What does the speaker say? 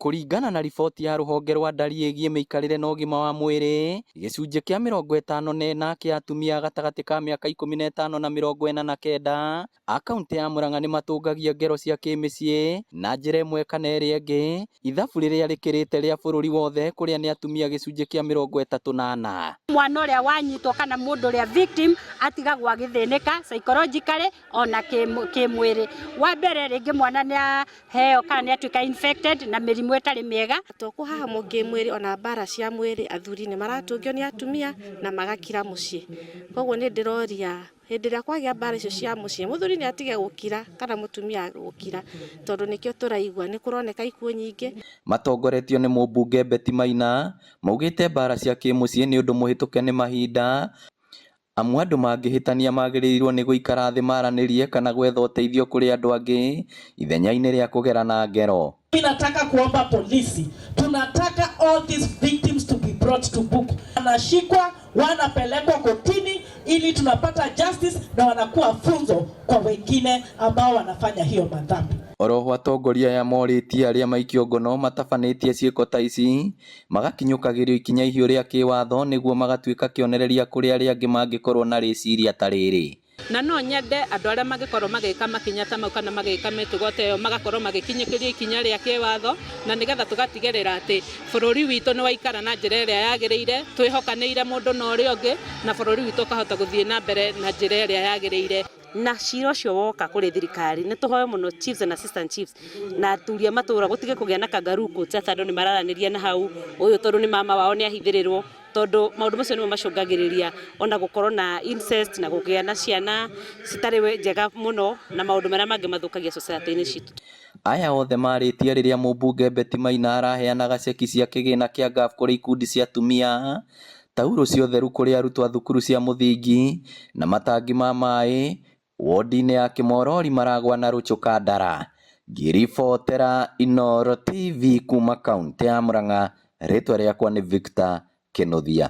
Kũringana na riboti ya rũhonge rwa ndari ĩgiĩ mĩikarĩre na ũgima wa mwĩrĩ, gĩcunjĩ kĩa 54 kĩa atumia gatagatĩ ka mĩaka 15 na 49 a kaunti ya Murang'a nĩmatũngagia ngero cia kĩmĩciĩ na njĩra ĩmwe kana ĩrĩa ĩngĩ, ithabu rĩrĩa rĩkĩrĩte rĩa bũrũri wothe kũrĩa nĩ atumia gĩcunjĩ kĩa 34. Mwana ũrĩa wanyitwo kana mũndũ ũrĩa victim atigagwo agĩthĩnĩka psychologically ona kĩmwĩrĩ. Wa mbere, rĩngĩ mwana nĩ aheo kana nĩ atuĩka infected na mĩrimũ ĩtarĩ mĩega. To kũhahamwo kĩmwĩrĩ, ona mbara cia mwĩrĩ, athuri nĩ maratũngio nĩ atumia na magakira mũciĩ. Koguo nĩ ndĩroria, hĩndĩ ĩrĩa kwagĩa mbara icio cia mũciĩ, mũthuri nĩ atige gũkira kana mũtumia gũkira, tondũ nĩkĩo tũraigua nĩ kũroneka ikuũ nyingĩ. Matongoretio nĩ mũmbunge Betty Maina, maugĩte mbara cia kĩmũciĩ nĩ ũndũ mũhĩtũke nĩ mahinda, amu andũ mangĩhĩtania magĩrĩirwo nĩ gũikara thĩ maranĩrie kana gwetha ũteithio kũrĩ andũ angĩ ithenya-inĩ rĩa kũgerana ngero. Mimi nataka kuomba polisi, tunataka all these victims to be brought to book. Wanashikwa, wanapelekwa kotini ili tunapata justice na wanakuwa funzo kwa wengine ambao wanafanya hiyo madhambi. Oroho atongoria aya morĩtie arĩa maikio ngono matabanĩtie ciĩko ta ici magakinyũkagĩrio ikinya ihiũ rĩa kĩwatho nĩguo magatuĩka kĩonereria kũrĩ arĩa angĩ mangĩkorwo na rĩciria ta rĩrĩ. Na no nyende andũ arĩa mangĩkorwo magĩka makinya ta mau kana magĩka mĩtugo ta ĩyo magakorwo magĩkinyũkĩrio ikinya rĩa kĩwatho, na nĩgetha tũgatigĩrĩra atĩ bũrũri witũ nĩ waikara na njĩra ĩrĩa yagĩrĩire, twĩhokanĩire mũndũ na ũrĩa ũngĩ, na bũrũri witũ ũkahota gũthiĩ na mbere na njĩra ĩrĩa yagĩrĩire. Na cira ũcio woka kũrĩ thirikari, nĩ tũhoe mũno chiefs and assistant chiefs na athuri a matũra gũtige kũgĩa na kangaroo court, atĩ andũ nĩ mararanĩria na hau ũyũ tondũ nĩ mama wao nĩ ahithĩrĩrwo, tondũ maũndũ macio nĩmo macũngagĩrĩria ona gũkorwo na incest na kũgĩa na ciana citarĩ njega mũno na maũndũ marĩa mangĩ mathũkagia society-inĩ citũ. Aya othe marĩtie rĩrĩa mũmbunge Betty Maina araheanaga ceki cia kĩgĩna kĩa NGAAF kũrĩ ikundi cia atumia, taurũ cia ũtheru kũrĩ arutwo a thukuru cia mũthingi na matangi ma maĩ wodi-inĩ ya Kĩmorori, Maragwa na Rũchũ Kandara. Ngĩribotera Inooro TV kuma kaunti ya Murang'a, rĩtwa rĩakwa nĩ Victor Kĩnuthia.